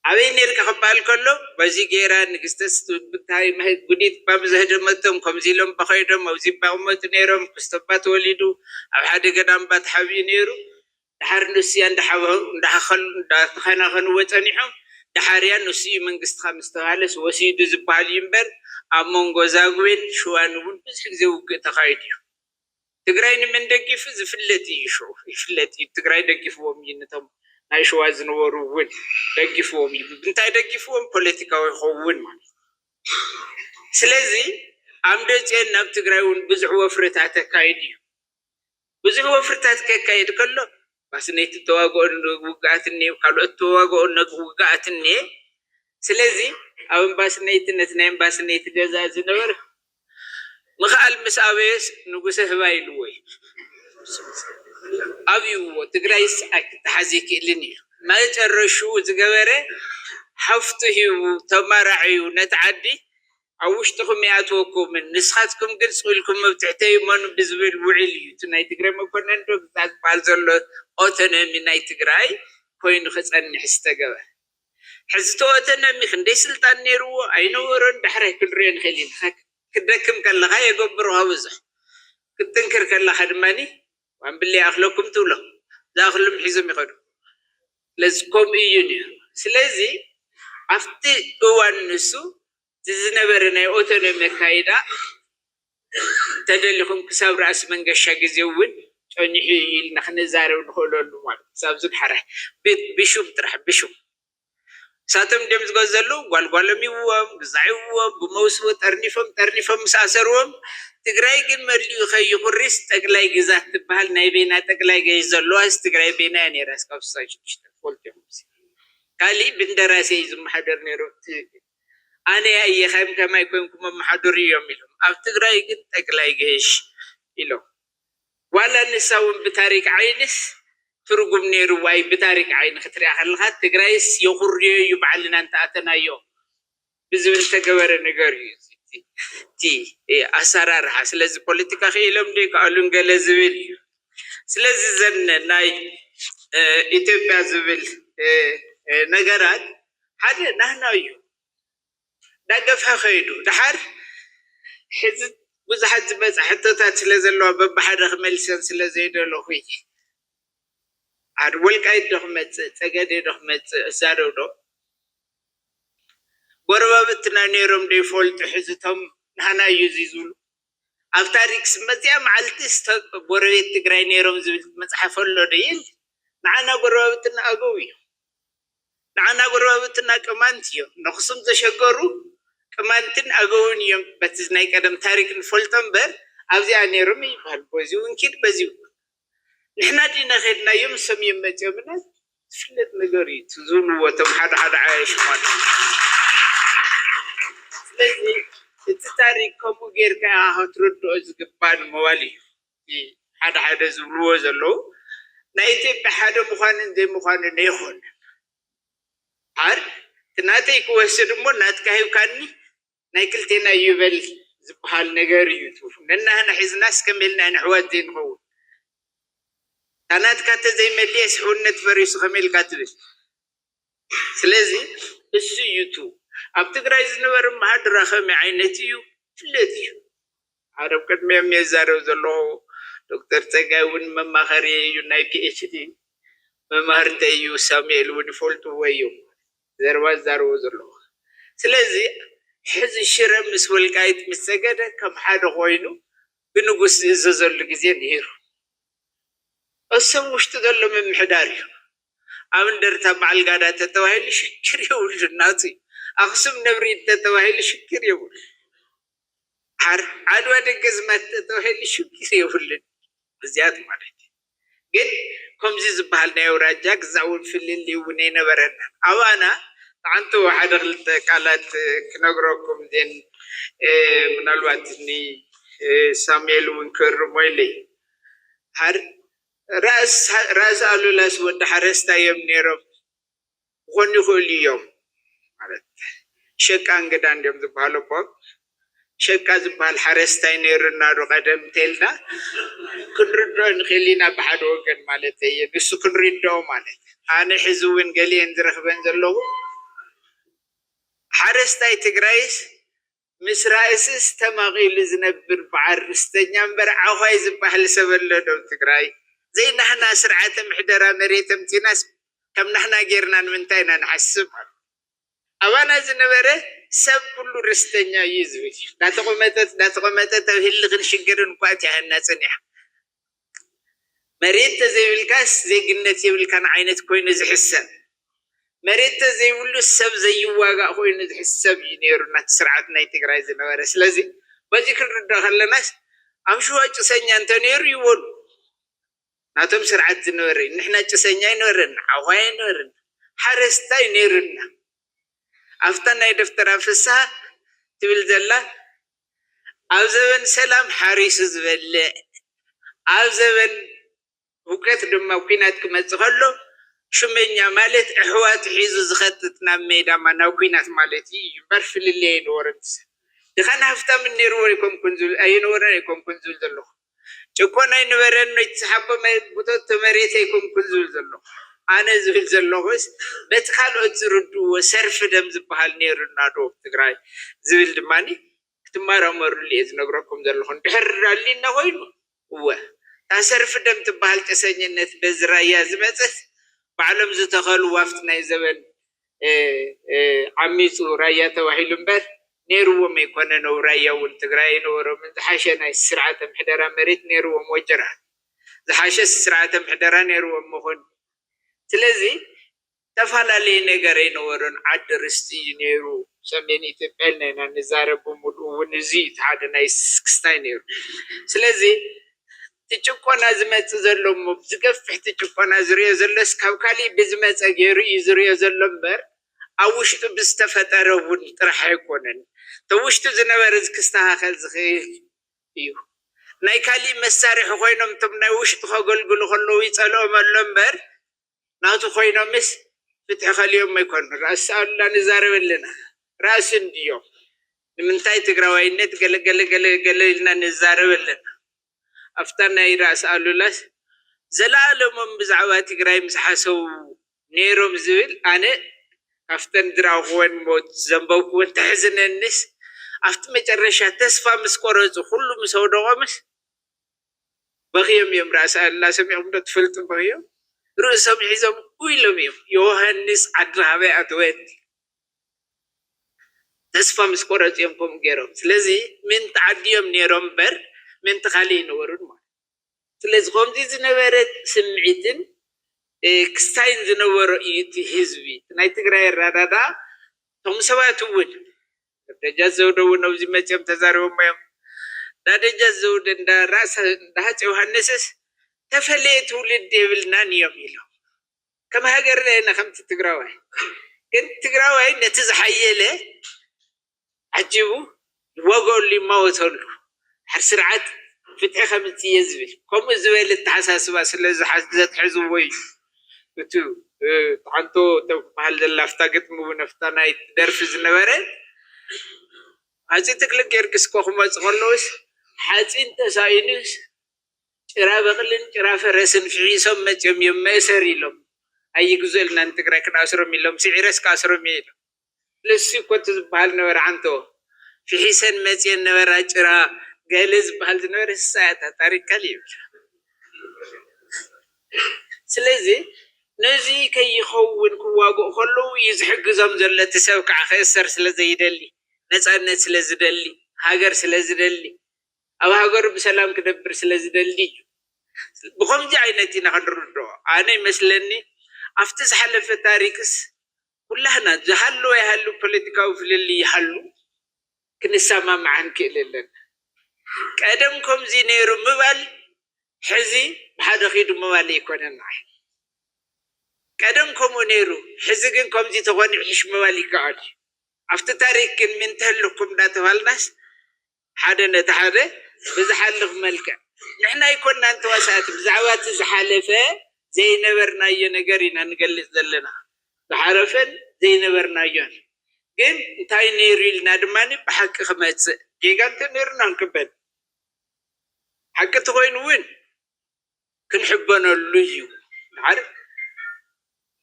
ኣበይ ነርካ ክበሃል ከሎ በዚ ገይራ ንግስተ ስትብታይ ጉዲት ባብ ዘህደመቶም ከምዚ ኢሎም በኸይዶም ኣብዚ ባቕመጡ ነይሮም። ክስተባ ተወሊዱ ኣብ ሓደ ገዳም ባ ተሓቢኡ ነይሩ። ደሓር ንስያ እንዳተኸናኸንዎ ጸኒሖም። ደሓርያ ንሱ እዩ መንግስትኻ ምስ ተባሃለስ ወሲዱ ዝበሃል እዩ እምበር ኣብ መንጎ ዛጉዌን ሽዋን እውን ብዙሕ ግዜ ውግእ ተኻይዱ እዩ። ትግራይ ንመን ደጊፉ ዝፍለጥ እዩ። ሽዑ ይፍለጥ እዩ። ትግራይ ደጊፍዎም እዩ። ነቶም ናይ ሸዋ ዝነበሩ እውን ደጊፍዎም እዩ። እንታይ ደጊፍዎም? ፖለቲካዊ ይኸውን ማለት። ስለዚ ኣምደ ጽዮን ናብ ትግራይ እውን ብዙሕ ወፍርታት ኣካይዱ እዩ። ብዙሕ ወፍርታት ከካይድ ከሎ ባስነይቲ ተዋግኦ ውግኣት እኒሄ፣ ካልኦት ተዋግኦ ውግኣት እኒሄ። ስለዚ ኣብ እምባስነይቲ ነቲ ናይ እምባስነይቲ ገዛ ዝነበረ ምኽኣል ምስ ኣበየስ ንጉሰ ህባ ኢልዎ እዩ ኣብይዎ። ትግራይስ ኣይክተሓዝ ይክእልን እዩ። መጨረሽኡ ዝገበረ ሃፍቱ ሂቡ ተመራዕዩ ነቲ ዓዲ ኣብ ውሽጥኹም ይኣትወኩምን ንስኻትኩም ግልፂ ኢልኩም መብትዕተይ እመኑ ብዝብል ውዕል እዩ። እቲ ናይ ትግራይ መኮነን ዶ ግዛት ዝበሃል ዘሎ ኦቶኖሚ ናይ ትግራይ ኮይኑ ክፀንሕ ዝተገበረ። ሕዚ እቲ ኦቶኖሚ ክንደይ ስልጣን ነይርዎ ኣይነበሮን ዳሕራይ ክንሪኦ ንኽእል ኢና። ክደክም ከለኻ የገብርኻ ብዙሕ፣ ክትጥንክር ከለኻ ድማ ዋንብሌ ይኣኽለኩም ትብሎ ዝኣኽሎም ሒዞም ይኸዱ። ስለዚ ከምኡ እዩ ነይሩ። ስለዚ ኣብቲ እዋን ንሱ እቲ ዝነበረ ናይ ኦቶኖሚ ኣካይዳ ተደሊኹም ክሳብ ራእሲ መንገሻ ግዜ እውን ጸኒሑ እዩ ኢልና ክንዛረብ ንኽእለሉ ማለት ክሳብ ዝድሓረ ብሹም ጥራሕ ብሹም እሳቶም ድዮም ዝገዘሉ ጓልጓሎም ይብዎም ግዛዕ ይብዎም ብመውስቦ ጠርኒፎም ጠርኒፎም ምስ ኣሰርዎም ትግራይ ግን መሊኡ ከይኩሪስ ጠቅላይ ግዛት ትበሃል ናይ ቤና ጠቅላይ ገይ ዘለዋ ትግራይ ቤና እያ ነይራ እስካብ ስሳይ ሽዱሽተ ትፈልጡ ኢኹም ካሊእ ብእንደራሴ እዩ ዝመሓደር ነይሩ ኣነ ያየ ከም ከማይ ኮንኩም ኣመሓድሩ እዮም ኢሎም። ኣብ ትግራይ ግን ጠቅላይ ገሽ ኢሎም። ዋላ ንሳ እውን ብታሪክ ዓይንስ ትርጉም ነይሩ ዋይ ብታሪክ ዓይኒ ክትሪኣ ከለካ ትግራይስ የኩርዮ እዩ ባዕልና እንተኣተናዮ ብዝብል ተገበረ ነገር እዩ እቲ ኣሰራርሓ። ስለዚ ፖለቲካ ክኢሎም ደይከኣሉን ገለ ዝብል እዩ። ስለዚ ዘን ናይ ኢትዮጵያ ዝብል ነገራት ሓደ ናህና እዩ። ዳገፋ ከይዱ ድሓር ሕዚ ብዙሓት ዝመፃ ሕቶታት ስለ ዘለዋ በብሓደ ክመልሰን ስለ ዘይደለኹ ሓደ ወልቃይት ዶ ክመፅእ ፀገዴ ዶ ክመፅእ እዛረው ዶ ጎረባብትና ነይሮም ዶ ይፈልጡ? ሕዝቶም ናህና እዩ እዚ ዝብሉ ኣብ ታሪክ ስመፅያ መዓልቲ ጎረቤት ትግራይ ነይሮም ዝብል መፅሓፍ ኣሎ ዶ? የለ። ንዓና ጎረባብትና ኣገው እዩ። ንዓና ጎረባብትና ቅማንት እዮም። ነኽሱም ዘሸገሩ ቅማንትን ኣገውን እዮም። በቲ ናይ ቀደም ታሪክ ንፈልጦ እምበር ኣብዚኣ ነይሮም ይበሃል። በዚኡ እንኪድ በዚኡ ንሕና ዲና ከድናዮም ሰም እዮም መፂኦምና ዝፍለጥ ነገር እዩ። እቲ ዝብልዎ እቶም ሓደ ሓደ ዓያሽ ማለት እዩ። ስለዚ እቲ ታሪክ ከምኡ ጌርካ ክትርድኦ ዝግባ ንምባል እዩ። ሓደ ሓደ ዝብልዎ ዘለዉ ናይ ኢትዮጵያ ሓደ ምዃንን ዘይምዃንን ኣይኮነን። ሓር እቲ ናተይ ክወስድ እሞ ናትካ ሂብካኒ ናይ ክልቴና ይበል ዝበሃል ነገር እዩ። ነናህና ሒዝናስ ከመይ ኢልና ኢና ኣሕዋት ዘይንኸውን? እታ ናትካ ተዘይመልየስ ሕውነት ፈሪሱ ከመይ ኢልካ ትብል? ስለዚ እሱ እዩ እቲ ኣብ ትግራይ ዝነበረ መሃድራ ከመይ ዓይነት እዩ ፍለጥ እዩ። ሓደ ኣብ ቅድሚኦም እየ ዝዛረብ ዘለኹ። ዶክተር ፀጋይ እውን መማኸሪ እዩ ናይ ፒኤችዲ መማህርተ እዩ። ሳሙኤል እውን ይፈልጥዎ እዮም ዘረባ ዝዛረቡ ዘለኹ። ስለዚ ሕዚ ሽረ ምስ ወልቃይት ምስ ሰገደ ከም ሓደ ኮይኑ ብንጉስ ዝእዘዘሉ ግዜ ነይሩ። እሶም ውሽጢ ዘሎ ምምሕዳር እዩ። ኣብ እንደርታ በዓል ጋዳ ተተባሂሉ ሽግር የብሉ ናቱ እዩ። ኣክሱም ነብሪ ተተባሂሉ ሽግር የብሉ። ዓድዋ ደገዝማት ተተባሂሉ ሽግር የብሉን። እዚኣት ማለት እዩ። ግን ከምዚ ዝበሃል ናይ ኣውራጃ ግዛእ እውን ፍልልይ እውን ኣይነበረናን። ኣባና ሓንቲ ሓደ ክልተ ቃላት ክነግረኩም ዜን ምናልባት ኒ ሳሙኤል እውን ክእርሞ ኢለ ሓደ ራእሲ ኣሉላስ ወዲ ሓረስታ እዮም ነይሮም ክኾኑ ይኽእሉ እዮም ማለት ሸቃ እንግዳ እንዲዮም ዝበሃሉ እኮ ሸቃ ዝበሃል ሓረስታይ ነይሩና ዶ ቀደም እንተልና ክንርድኦ ንኽእል ኢና ብሓደ ወገን ማለት እየ ንሱ ክንርድኦ ማለት ኣነ ሕዚ እውን ገሊአን ዝረኽበን ዘለኹ ሓረስታይ ትግራይስ ምስ ራእስስ ተማቒሉ ዝነብር በዓል ርስተኛ እምበር ዓዃይ ዝበሃል ሰብ ኣሎ ዶ ኣብ ትግራይ? ዘይናህና ስርዓተ ምሕደራ መሬት ኣምፂናስ ከም ናህና ጌርና ንምንታይ ኢና ንሓስብ? ኣባና ዝነበረ ሰብ ኩሉ ርስተኛ እዩ ዝብል እዩ። እንዳተቆመጠት እንዳተቆመጠት ኣብ ህልኽን ሽግርን እኳ እቲያ ህና ፅኒሓ። መሬት ተዘይብልካስ ዜግነት የብልካን ዓይነት ኮይኑ ዝሕሰብ መሬት ተዘይብሉ ሰብ ዘይዋጋእ ኮይኑ ዝሕሰብ እዩ ነይሩ ናቲ ስርዓት ናይ ትግራይ ዝነበረ። ስለዚ በዚ ክንርዳእ ከለናስ ኣብ ሽዋ ጭሰኛ እንተነይሩ ይበሉ ናቶም ስርዓት ዝነበረ እዩ። ንሕና ጭሰኛ ኣይነበረና፣ ዓዃይ ኣይነበረና፣ ሓረስታይ ነይሩና። ኣብታ ናይ ደፍተራ ፍስሃ ትብል ዘላ ኣብ ዘበን ሰላም ሓሪሱ ዝበልዕ ኣብ ዘበን ሁከት ድማ ኲናት ክመጽእ ከሎ ሽመኛ ማለት ኣሕዋቱ ሒዙ ዝኸትት ናብ ሜዳማ ናብ ኲናት ማለት እዩ እምበር ፍልልይ ኣይነበሮን። ድኻን ሃፍታምን ነይርዎ ኣይኮንኩን ዝብል ኣይነበረን ኣይኮንኩን ዝብል ዘለኹ ጭቆና ኣይነበረን። ዝሓቦ ቡቶቶ መሬት ኣይኮንኩን ዝብል ዘለኹ ኣነ ዝብል ዘለኹስ በቲ ካልኦት ዝርድእዎ ሰርፊ ደም ዝበሃል ነይሩና ዶ ትግራይ ዝብል ድማ ክትመራመሩሉ እየ ዝነግረኩም ዘለኹ። እንድሕር ኣሊና ኮይኑ እወ እታ ሰርፊ ደም ትበሃል ጭሰኝነት በዚ ራያ ዝመፀት ባዕሎም ዝተኸልዋ ኣብቲ ናይ ዘበን ዓሚፁ ራያ ተባሂሉ እምበር ነይርዎም ኣይኮነን። ኣብ ራያ እውን ትግራይ ኣይነበሮምን። ዝሓሸ ናይ ስርዓተ ምሕደራ መሬት ነይርዎም። ወጀራት ዝሓሸ ስርዓተ ምሕደራ ነይርዎም ምኾን። ስለዚ ዝተፈላለየ ነገር ኣይነበሮን። ዓዲ ርስቲ እዩ ነይሩ። ሰሜን ኢትዮጵያ ኢልና ኢና ንዛረብ። ብምሉኡ እውን እዚ እቲ ሓደ ናይ ስክስታይ ነይሩ። ስለዚ እቲ ጭቆና ዝመፅእ ዘሎ እሞ ዝገፍሕ እቲ ጭቆና ዝሪኦ ዘሎስ ካብ ካሊእ ብዝመፀ ገይሩ እዩ ዝሪኦ ዘሎ እምበር ኣብ ውሽጡ ብዝተፈጠረ እውን ጥራሕ ኣይኮነን። እቲ ውሽጡ ዝነበረ ክስተኻኸል ዝኽእል እዩ። ናይ ካሊእ መሳርሒ ኮይኖም እቶም ናይ ውሽጡ ከገልግሉ ከለዉ ይጸልኦም ኣሎ እምበር ናቱ ኮይኖምስ ፍትሒ ከልዮም ኣይኮኑ። ራእሲ ኣሉላ ንዛረብ ኣለና። ራእሲ እንድዮም ንምንታይ ትግራዋይነት ገለገለ ገለገለ ኢልና ንዛረብ ኣለና። ኣብታ ናይ ራእሲ ኣሉላስ ዘላለሞም ብዛዕባ ትግራይ ምስ ሓሰቡ ነይሮም ዝብል ኣነ ካብተን ዝረኣኹወን ሞት ዘንበብኩወን ተሕዝነንስ ኣብቲ መጨረሻ ተስፋ ምስ ቆረፁ ኩሉ ምስ ኣውደቖምስ በኽዮም እዮም። ራእሲ ኣሉላ ሰሚዕኩም ዶ ትፈልጡ? በኽዮም ርእሶም ሒዞም እው ኢሎም እዮም። ዮሃንስ ዓዲ ካበይ ኣተወት? ተስፋ ምስ ቆረፁ እዮም ከምኡ ገይሮም። ስለዚ ምእንቲ ዓዲ እዮም ነይሮም እምበር ምእንቲ ካሊእ ኣይነበሩን ማለት። ስለዚ ከምዚ ዝነበረ ስምዒትን ክስታይን ዝነበሮ እዩ እቲ ህዝቢ። ናይ ትግራይ ኣረዳዳ እቶም ሰባት እውን ደጃ ዘውደ እውን ኣብዚ መፅኦም ተዛሪቦም እዮም። እንዳ ደጃ ዘውደ እንዳ ራእሲ እንዳ ሃፀ ዮሃንስስ ተፈለየ ትውልድ የብልናን እዮም ኢሎም። ከም ሃገርና ኢና ከምቲ ትግራዋይ። ግን ትግራዋይ ነቲ ዝሓየለ ዓጂቡ ይዋገኣሉ ይማወተሉ። ድሓር ስርዓት ፍትሒ ከምፅእ እየ ዝብል ከምኡ ዝበለ ኣተሓሳስባ ስለ ዘትሕዝዎ እዩ። እቲ ሓንቶ ተበሃል ዘላ ኣብታ ግጥሚ እውን ኣብታ ናይ ደርፊ ዝነበረ ኣፂ ትክል ጊዮርጊስ እኮ ክመፁ ከለውስ ሓፂን ተሳኢኑስ ጭራ በቕልን ጭራ ፈረስን ፍሒሶም መፅኦም እዮም መእሰር ኢሎም ኣይግዘልና ንትግራይ ክነኣስሮም ኢሎም ስዒረስ ክኣስሮም እየ ኢሎም። ልሲ እኮ እቲ ዝበሃል ነበረ ዓንቶ ፍሒሰን መፅየን ነበራ ጭራ ገለ ዝበሃል ዝነበረ ስሳያታ ታሪክ ካል ይብል። ስለዚ ነዚ ከይኸውን ክዋግኡ ከለዉ እዩ ዝሕግዞም ዘሎ። እቲ ሰብ ከዓ ክእሰር ስለ ዘይደሊ፣ ነፃነት ስለ ዝደሊ፣ ሃገር ስለ ዝደሊ፣ ኣብ ሃገሩ ብሰላም ክነብር ስለ ዝደሊ እዩ። ብኸምዚ ዓይነት ኢና ክንርድኦ። ኣነ ይመስለኒ ኣብቲ ዝሓለፈ ታሪክስ ኩላህና ዝሃለወ ይሃሉ ፖለቲካዊ ፍልልይ ይሃሉ ክንሰማማዕ ንክእል ኣለና። ቀደም ከምዚ ነይሩ ምባል ሕዚ ብሓደ ኺዱ ምባል ኣይኮነን። ንዓይ ቀደም ከምኡ ነይሩ፣ ሕዚ ግን ከምዚ ተኾነ ይሕሽ ምባል ይከኣል እዩ። ኣብቲ ታሪክ ግን ምን ተህልኩም እንዳተባልናስ ሓደ ነቲ ሓደ ብዝሓልፍ መልክዕ ንሕና ኣይኮናን ተዋሳእቲ ብዛዕባ እቲ ዝሓለፈ ዘይነበርናዮ ነገር ኢና ንገልፅ ዘለና። ዝሓለፈን ዘይነበርናዮን ግን እንታይ ነይሩ ኢልና ድማ ብሓቂ ክመፅእ ጌጋ እንተ ነይሩና ንቅበል። ሓቂ እንተኮይኑ እውን ክንሕበነሉ እዩ። ድሓር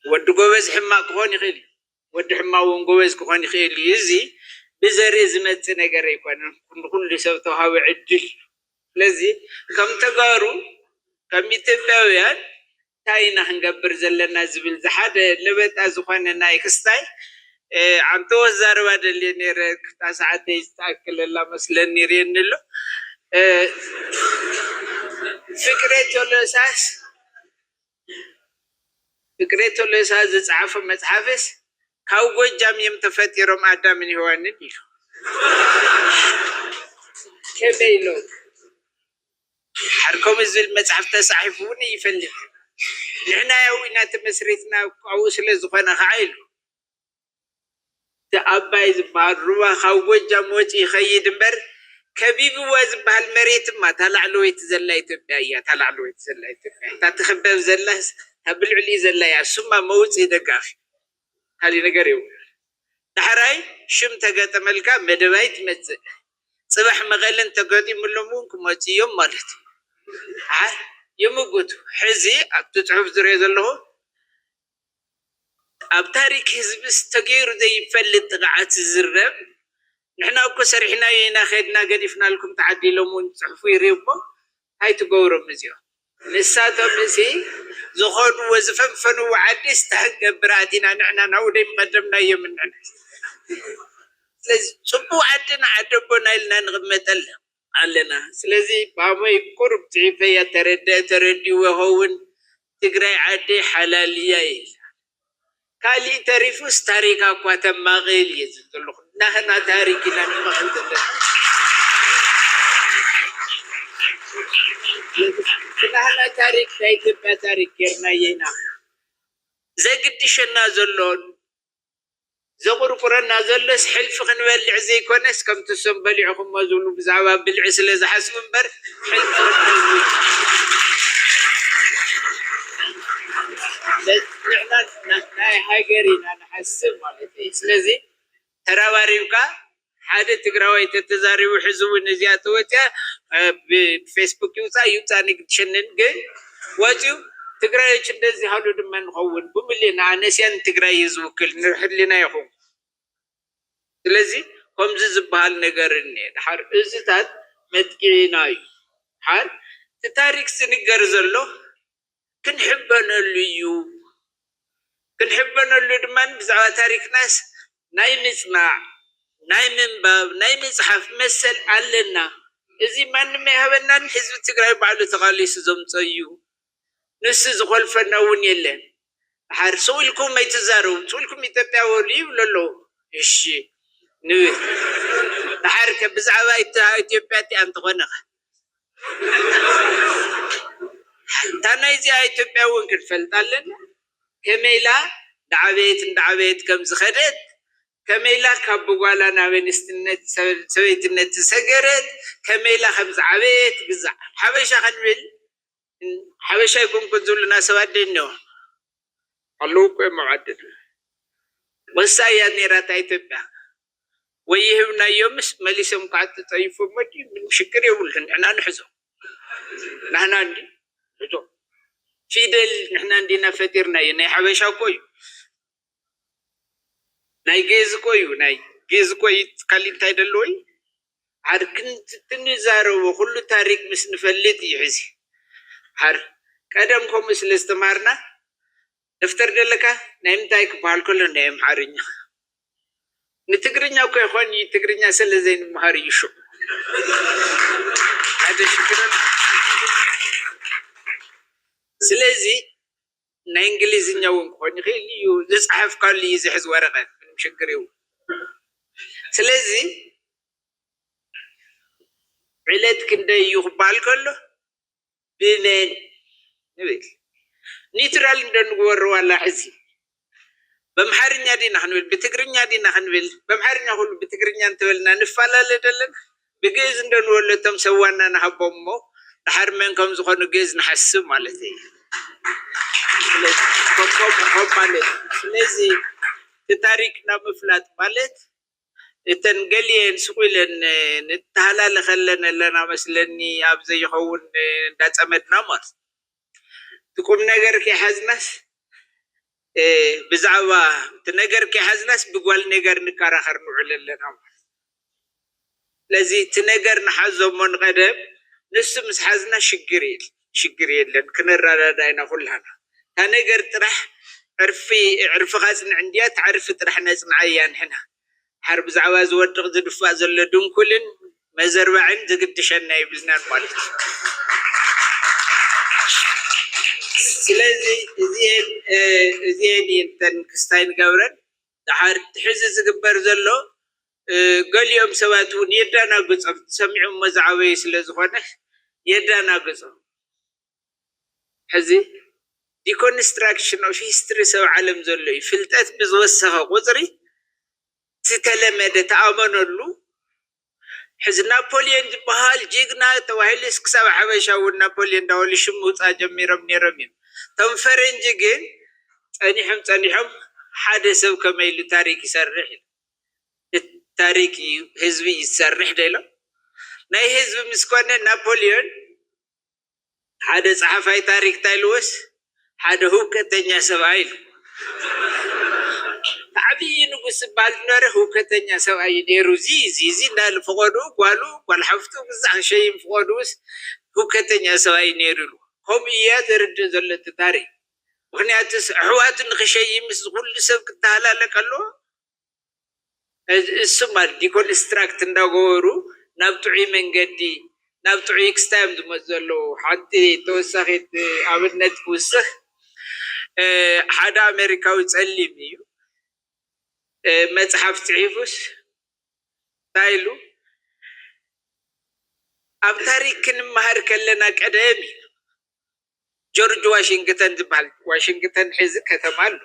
ወዲ ጎበዝ ሕማቅ ክኾን ይኽእል እዩ። ወዲ ሕማቅ እውን ጎበዝ ክኾን ይኽእል እዩ። እዚ ብዘርኢ ዝመፅእ ነገር ኣይኮነን። ንኩሉ ሰብ ተዋሃበ ዕድል እዩ። ስለዚ ከም ተጋሩ ከም ኢትዮጵያውያን እንታይ ኢና ክንገብር ዘለና ዝብል ዝሓደ ለበጣ ዝኾነ ናይ ክስታይ ኣንተ ወዛረባ ደልየ ነይረ ክፍታ ሰዓተይ ዝተኣክለላ መስለኒ ርእየኒ ኣሎ። ፍቅሬ ቶሎሳስ ፍቅሬ ቶሎሳ ዝፀሓፎ መፅሓፍስ ካብ ጎጃም እዮም ተፈጢሮም ኣዳምን ሄዋንን ኢሉ ከመይ ኢሎም ሓር ከምኡ ዝብል መፅሓፍ ተፃሒፉ እውን ይፈልጥ። ንሕና ያው ኢና ተመስሪትና ካብኡ ስለ ዝኾነ ከዓ ኢሉ እቲ ኣባይ ዝበሃል ሩባ ካብ ጎጃም ወፂ ይኸይድ እምበር ከቢብዋ ዝበሃል መሬትማ እታ ላዕለወይቲ ዘላ ኢትዮጵያ እያ። እታ ላዕለወይቲ ዘላ ኢትዮጵያ እታ ትኽበብ ዘላ እታ ብልዕሊኡ ዘላ እያ። እሱማ መውፅኢ ደጋፊ ካሊእ ነገር የብሉ። ዳሕራይ ሽም ተገጠመልካ መደባይ ትመፅእ። ፅባሕ መቐለን ተገጢሙሎም እውን ክመፁ እዮም ማለት እዩ። ይምጉቱ። ሕዚ ኣብቲ ፅሑፍ ዝሪኦ ዘለኹ ኣብ ታሪክ ህዝብስ ተገይሩ ዘይፈልጥ ጥቕዓት ዝዝረብ ንሕና እኮ ሰሪሕናዮ ኢና ከድና ገዲፍናልኩም ተዓዲሎም እውን ፅሑፉ ይሪኡ እሞ ኣይትገብሮም እዚኦም ንሳቶም እዚ ዝኾንዎ ዝፈንፈንዎ ዓዲ ስታህ ገብር ኣቲና ንሕና ናብኡ ደይ ምቐደምናዮም ንሕና ስለዚ ፅቡቅ ዓድና ዓደቦና ኢልና ንቕመጠለ ኣለና። ስለዚ ባቦይ ቁሩብ ፅሒፈያ ተረደ ተረዲዎ ይኸውን ትግራይ ዓደይ ሓላልያ ኢላ። ካሊእ ተሪፉስ ታሪካ እኳ ተማቕል እየ ዝብል ዘለኹ። ናህና ታሪክ ኢና ንማቕል ዘለና። ናህና ታሪክ ናይ ኢትዮጵያ ታሪክ ጌርናዮ ኢና። ዘግድሸና ዘሎ ዘቑርቁረና ዘሎስ ሕልፊ ክንበልዕ ዘይኮነስ፣ ከምቲ እሶም በሊዕኹሞ ዝብሉ ብዛዕባ ብልዒ ስለ ዝሓስቡ እምበር፣ ሕልፊ ክንበልዕ። ንሕና ናይ ሃገር ኢና ንሓስብ ማለት እዩ። ስለዚ ተራባሪብካ ሓደ ትግራዋይ ተተዛሪቡ፣ ሕዚ እውን እዚኣ ተወፅያ፣ እ፣ ብ-፣ ብፌስቡክ ይውፃእ ይውፃእ ንግድሸንን፣ ግን ወፂኡ ትግራዮች እንደዚህ አሉ ድማ ንኸውን ብምልና፣ ኣነስያን ትግራይ እዩ ዝውክል፣ ንሕልና ይኹን። ስለዚ ከምዚ ዝበሃል ነገር እኒአ። ድሓር እዚታት መጥቂዒና እዩ። ድሓር እቲ ታሪክ ዝንገር ዘሎ ክንሕበነሉ እዩ። ክንሕበነሉ ድማ ብዛዕባ ታሪክናስ ናይ ምጽናዕ፣ ናይ ምንባብ፣ ናይ ምጽሓፍ መሰል ኣለና። እዚ ማንም ኣይሃበናን። ህዝቢ ትግራይ ባዕሉ ተቓሊሱ ዘምጾ እዩ። ንሱ ዝኾልፈና እውን የለን። ድሓር ስቕ ኢልኩም ኣይትዛረቡ፣ ስቕ ኢልኩም ኢትዮጵያ በሉ ይብሉ ኣለዉ። እሺ ንብል። ድሓር ከ ብዛዕባ ኢት-፣ ኢትዮጵያ እቲኣ እንተኾነ ኸ? እታ ናይዚኣ ኢትዮጵያ እውን ክንፈልጥ ኣለና። ከመይ ኢላ እንዳዓበየት እንዳዓበየት ከም ዝኸደት፣ ከመይ ኢላ ካብ ጓላ ናብ ኣንስትነት፣ ሰበ-፣ ሰበይትነት ዝሰገረት፣ ከመይ ኢላ ከም ዝዓበየት ግዛዕ ሓበሻ ክንብል፣ ሓበሻ ኣይኮንኩን ዝብሉና ሰባት ዶ እኒኦ? ኣለዉ እኮ እዮም ኣብ ዓድና። ወሳ እያ ነይራ እታ ኢትዮጵያ። ወይ ይህብናዮምስ መሊሶም ከዓ ተጠይፎሞ ድዩ? ምንም ሽግር የብሉን። ንሕና ንሕዞ። ናህና እንዲ ንሕዞ። ፊደል ንሕና እንዲና ፈጢርናዮ። ናይ ሓበሻ እኮ እዩ። ናይ ግእዝ እኮ እዩ። ናይ ግእዝ እኮ እዩ። ካሊእ እንታይ ደለዎ እዩ? ዓርክን ትንዛረቦ ኩሉ ታሪክ ምስ ንፈልጥ እዩ። ሕዚ ሓር ቀደም ከምኡ ስለ ዝተማርና፣ ደፍተር ደለካ ናይ ምንታይ ክበሃል ከሎ ናይ ኣምሓርኛ። ንትግርኛ እኮ ይኾን እዩ፣ ትግርኛ ስለ ዘይንመሃር እዩ ሽዑ። ሓደ ሽግር ኣሎ። ስለዚ ናይ እንግሊዝኛ እውን ክኾን ይኽእል እዩ፣ ዝፀሓፍካሉ እዩ ዝሕዝ ወረቐት፣ ምንም ሽግር የብሉ። ስለዚ ዕለት ክንደይ እዩ ክበሃል ከሎ ብመን ንብል? ኒውትራል እንዶ ንግበሮ ዋላ ሕዚ። በምሓርኛ ዲና ክንብል፣ ብትግርኛ ዲና ክንብል? በምሓርኛ ኩሉ ብትግርኛ እንተበልና ንፈላለ ደለና። ብግእዝ እንዶ ንበሎ እቶም ሰብ ዋና ንሃቦም እሞ፣ ድሓር መን ከም ዝኾኑ ግእዝ ንሓስብ ማለት እዩ። ስለዚ፣ ኮ-፣ ኮ-፣ ኮ-፣ ማለት እዩ። ስለዚ፣ እቲ ታሪክና ምፍላጥ ማለት፣ እተን ገሊአን ስቕ ኢለን ንተሃላለኸለን ኣለና መስለኒ፣ ኣብ ዘይኸውን እንዳጸመድና ማለት እዩ። እቲ ቁም ነገር ከይሓዝናስ፣ እ፣ ብዛዕባ እቲ ነገር ከይሓዝናስ ብጓል ነገር ንከራኸር ንውዕል ኣለና ማለት እዩ። ስለዚ እቲ ነገር ንሓዞ እሞ ንቐደም፣ ንሱ ምስ ሓዝና ሽግር የል-፣ ሽግር የለን፣ ክንረዳዳእ ኢና ኩላና። እታ ነገር ጥራሕ ዕርፊ፣ ዕርፍኻ ጽንዕ እንድያ፣ እታ ዕርፊ ጥራሕ ነጽንዓያ ንሕና። ድሓር ብዛዕባ ዝወድቕ ዝድፋእ ዘሎ ድንኩልን መዘርባዕን ዝግድሸና የብልናን ማለት እዩ። ስለዚ እዚኤን፣ እ፣ እዚኤን እየን እተን ክስታይ ንገብረን። ድሓር እቲ ሕዚ ዝግበር ዘሎ፣ እ፣ ገሊኦም ሰባት እውን የዳናግጾም፣ ሰሚዖሞ ዝዓበዩ ስለ ዝኾነ የዳናግጾም። ሕዚ deconstruction of history ሰብ ዓለም ዘሎ እዩ። ፍልጠት ብዝወሰኸ ቁፅሪ ዝተለመደ ተኣመነሉ። ሕዚ ናፖሊዮን ዝበሃል ጅግና ተባሂሉ ክሳብ ሓበሻ እውን ናፖሊዮን እንዳበሉ ሽም ምውፃእ ጀሚሮም ነይሮም እዮም። እቶም ፈረንጂ ግን ጸኒሖም ጸኒሖም ሓደ ሰብ ከመይ ኢሉ ታሪክ ይሰርሕ ኢሉ። እቲ ታሪክ እዩ ህዝቢ እዩ ዝሰርሕ ዶ ኢሎም። ናይ ህዝቢ ምስ ኮነ ናፖሊዮን ሓደ ጸሓፋይ ታሪክ እንታይ ኢልዎስ ሓደ ህውከተኛ ሰብኣይ ኢሉ። ዓብዪ ንጉስ ዝበሃል ዝነበረ ህውከተኛ ሰብኣይ እዩ ነይሩ። እዚ፣ እዚ፣ እዚ እንዳበለ ፈቐድኡ ጓሉ፣ ጓል ሓፍቱ ግዛዕ ክሸይም ፈቐድኡስ ህውከተኛ ሰብኣይ እዩ ነይሩ ኢሉ። ከምኡ እያ ዘርድእ ዘሎ እቲ ታሪክ። ምኽንያቱስ ኣሕዋቱ ንኽሸይምስ ኩሉ ሰብ ክተሃላለቅ ኣለዎ። እዚ፣ እሱ ማለት ዲኮንስትራክት እንዳገበሩ ናብ ጥዑይ መንገዲ፣ ናብ ጥዑይ ክስታይ እዮም ዝመፁ ዘለዉ። ሓንቲ ተወሳኺት ኣብነት ክውስኽ፣ እ፣ ሓደ ኣሜሪካዊ ጸሊም እዩ፣ እ፣ መጽሓፍ ጽሒፉስ እንታይ ኢሉ? ኣብ ታሪክ ክንመሃር ከለና ቀደም ኢሉ ጆርጅ ዋሽንግተን ዝበሃል፣ ዋሽንግተን ሕዚ ከተማ ኣሎ።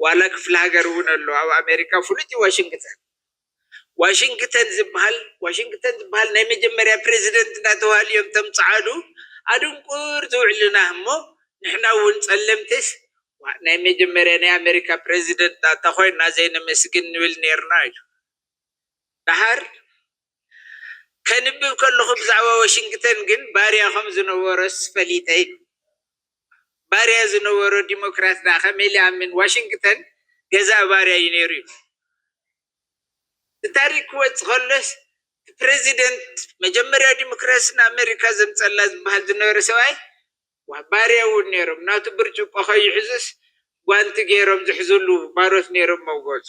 ዋላ ክፍለ ሃገር እውን ኣሎ ኣብ ኣሜሪካ ፍሉጥ እዩ ዋሽንግተን። ዋሽንግተን ዝበሃል ዋሽንግተን ዝበሃል ናይ መጀመርያ ፕሬዚደንት እናተባህሉ እዮም እቶም ጸዓዱ ኣድንቁር ዝውዕሉና እሞ ንሕና እውን ጸለምትስ ናይ መጀመርያ ናይ ኣሜሪካ ፕሬዚደንት እንተኾይንና ዘይነመስግን ንብል ነርና ኢሉ። ደሓር ከንብብ ከለኹ ብዛዕባ ዋሽንግተን ግን ባርያ ከም ዝነበረስ ፈሊጠ ኢሉ። ባርያ ዝነበሮ ዲሞክራት ደኣ ከመይ ኢሉ ይኣምን? ዋሽንግተን ገዛእ ባርያ እዩ ነይሩ ኢሉ። እቲ ታሪክ ክወጽእ ከሎስ እቲ ፕሬዚደንት መጀመርያ ዲሞክራሲ ንኣሜሪካ ዘምጸላ ዝበሃል ዝነበረ ሰብኣይ ዋ፣ ባርያ እውን ነይሮም። ናቱ ብርጭቆ ከይሕዙስ ጓንቲ ገይሮም ዝሕዝሉ ባሮት ነይሮም መውገጹ።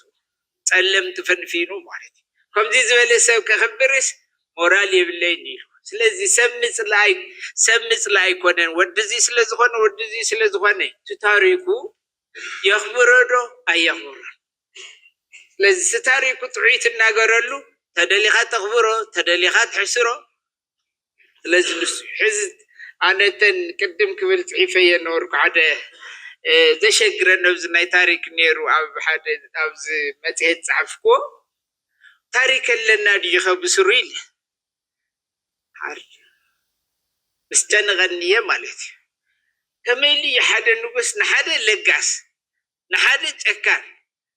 ጸለምቲ ፈንፊኑ ማለት እዩ። ከምዚ ዝበለ ሰብ ከኽብርስ ሞራል የብለይን ኢሉ። ስለዚ ሰብ ምጽላይ ሰብ ምጽላይ ኣይኮነን። ወዲ እዚ ስለ ዝኾነ ወዲ እዚ ስለ ዝኾነ እቲ ታሪኩ የኽብሮ ዶ ኣየኽብሮን። ስለዚ እቲ ታሪኩ ጥዑይ ትናገረሉ ተደሊኻ ተኽብሮ ተደሊኻ ትሕስሮ። ስለዚ ንሱ ሕዚ ኣነተን ቅድም ክብል ጽሒፈየ ነበርኩ ሓደ ዘሸግረን ኣብዚ ናይ ታሪክ ነይሩ ኣብ ሓደ ኣብዚ መጽሔት ጸሓፍክዎ ታሪክ ኣለና ድዩ ከብስሩ ኢለ ሓር ምስ ጨነቐኒ እየ ማለት እዩ። ከመይ ኢሉ እዩ ሓደ ንጉስ ንሓደ ለጋስ ንሓደ ጨካን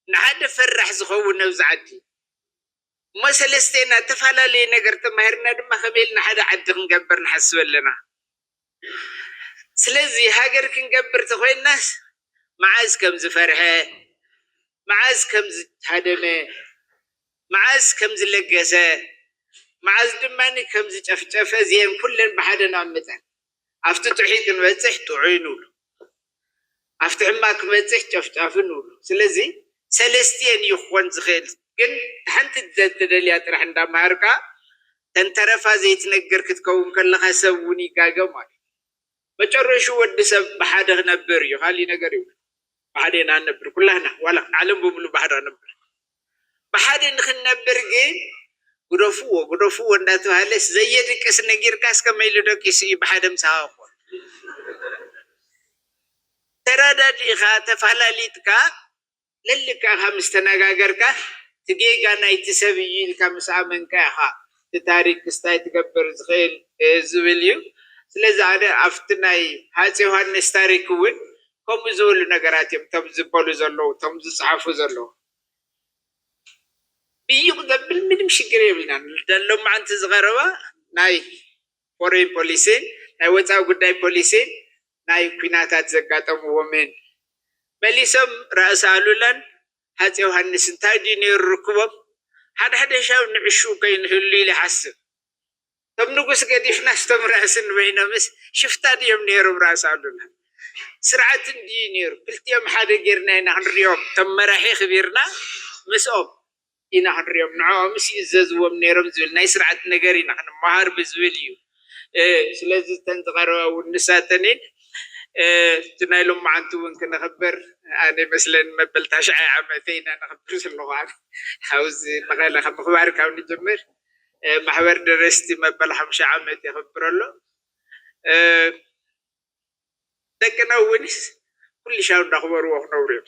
ንሓደ ፈራሕ ዝኸውን ኣብዚ ዓዲ እሞ ሰለስቴና እተፈላለየ ነገር ተማሂርና ድማ ከመይ ኢልና ሓደ ዓዲ ክንገብር ንሓስብ ኣለና። ስለዚ ሃገር ክንገብር ተኮይናስ መዓዝ ከም ዝፈርሐ መዓዝ ከም ዝሃደመ መዓዝ ከም ዝለገሰ መዓዝ ድማ ከም ዝጨፍጨፈ እዚአን ኩለን ብሓደ ናብ መጠን ኣብቲ ጥዑይ ክንበፅሕ ጥዑይ ንብሉ ኣብቲ ሕማቅ ክበፅሕ ጨፍጫፊ ንብሉ። ስለዚ ሰለስቲኤን እዩ ክኾን ዝኽእል ግን ሓንቲ ዘተደልያ ጥራሕ እንዳምሃርካ ተንተረፋ ዘይትነግር ክትከውን ከለካ ሰብ እውን ይጋገ ማለት መጨረሹ ወዲ ሰብ ብሓደ ክነብር እዩ ካሊእ ነገር ይብሉ ብሓደ ኢና ንነብር ኩላህና ዋላ ዓለም ብምሉ ብሓደ ክነብር ብሓደ ንክንነብር ግን ግደፍዎ ግደፍዎ እንዳተባሃለስ ዘየድቅስ ነጊርካስ ከመይ ኢሉ ደቂሱ እዩ ብሓደ ምሳኻ ክኾን ተረዳዲእኻ ተፋላሊጥካ ለልካኻ ምስ ተነጋገርካ እቲ ጌጋ ናይቲ ሰብ እዩ ኢልካ ምስ ኣመንካ ኢኻ እቲ ታሪክ ክስታይ ትገብር ዝኽእል ዝብል እዩ ስለዚ ኣነ ኣብቲ ናይ ሃፀ ዮሃንስ ታሪክ እውን ከምኡ ዝበሉ ነገራት እዮም እቶም ዝበሉ ዘለዉ እቶም ዝፅሓፉ ዘለዉ ብይቕ ዘብል ምንም ሽግር የብልናን ደሎም መዓንቲ ዝቐረባ ናይ ፎሬን ፖሊሲን ናይ ወፃኢ ጉዳይ ፖሊሲን ናይ ኩናታት ዘጋጠምዎምን መሊሶም ራእሲ ኣሉላን ሃፀ ዮሃንስ እንታይ ድዩ ነይሩ ርክቦም ሓደ ሓደ ሻው ንዕሹ ከይንህሉ ኢለ ይሓስብ እቶም ንጉስ ገዲፍናስ እቶም ራእሲ ንበይኖምስ ሽፍታ ድዮም ነይሮም ራእሲ ኣሉላ ስርዓት እንድዩ ነይሩ ክልቲኦም ሓደ ጌርና ኢና ክንሪኦም እቶም መራሒ ክቢርና ምስኦም ኢና ክንሪኦም ንዕኦምስ ይእዘዝዎም ነይሮም ዝብል ናይ ስርዓት ነገር ኢና ክንመሃር ብዝብል እዩ ስለዚ እተን ዝቐረባ እውን ንሳተን እቲ ናይ ሎማዓንቲ እውን ክነኽብር ኣነ መስለኒ መበል ታሽዓይ ዓመተ ኢና ነኽብር ዘለኹ ኣብዚ መቐለ ካብ ምኽባር ካብ ንጀምር ማሕበር ደረስቲ መበል ሓምሻ ዓመት የኽብር ኣሎ ደቅና እውንስ ኩሉ ሻው እንዳኽበርዎ ክነብሩ እዮም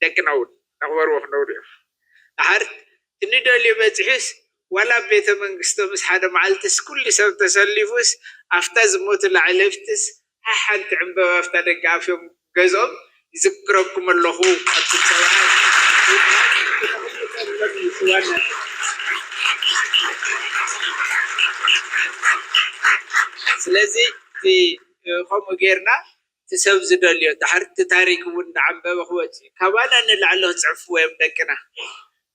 ደቅና እውን እንዳኽበርዎ ክነብሩ እዮም ድሓር ትንደልዮ በፂሑስ ዋላ ቤተ መንግስቶምስ ሓደ መዓልትስ ኩሉ ሰብ ተሰሊፉስ ኣብታ ዝሞትላ ዕለፍትስ ሓሓንቲ ዕምበባ ኣብታ ደገ ኣፍዮም ገዝኦም ይዝክረኩም ኣለኹ ኣብቲ ሰብኣይ ስለዚ ከምኡ ጌርና እቲ ሰብ ዝደልዮ ድሓር እቲ ታሪክ እውን እንዳዓንበበ ክወፅ እዩ ካባና ንላዕሊ ክፅሕፍዎ እዮም ደቅና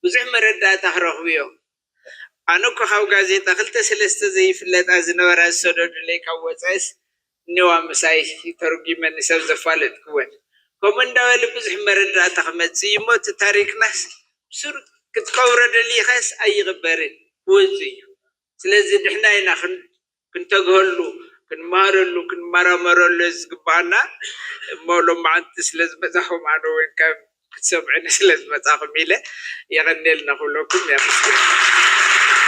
ብዙሕ መረዳእታ ክረኽቡ እዮም ኣነ እኮ ካብ ጋዜጣ ክልተ ሰለስተ ዘይፍለጣ ዝነበራ ዝሰደዱለይ ካብ ወፃኢስ እኒዋ ምሳይ ተርጒመ ንሰብ ዘፋለጥክወን ከምኡ እንዳበለ ብዙሕ መረዳእታ ክመፅእ እዩ እሞ እቲ ታሪክናስ ብሱር ክትቀብሮ ደሊኻስ ኣይቕበርን ክወፅ እዩ ስለዚ ንሕና ኢና ክንተግሀሉ ክንመሃረሉ ክንመራመረሉ ዝግባኣና እሞ ሎማዓንቲ ስለዝመፃኹም ኣነ እውን ከም ክትሰምዑኒ ስለዝመፃኹም ኢለ የቐንየልና ክብለኩም የመስግን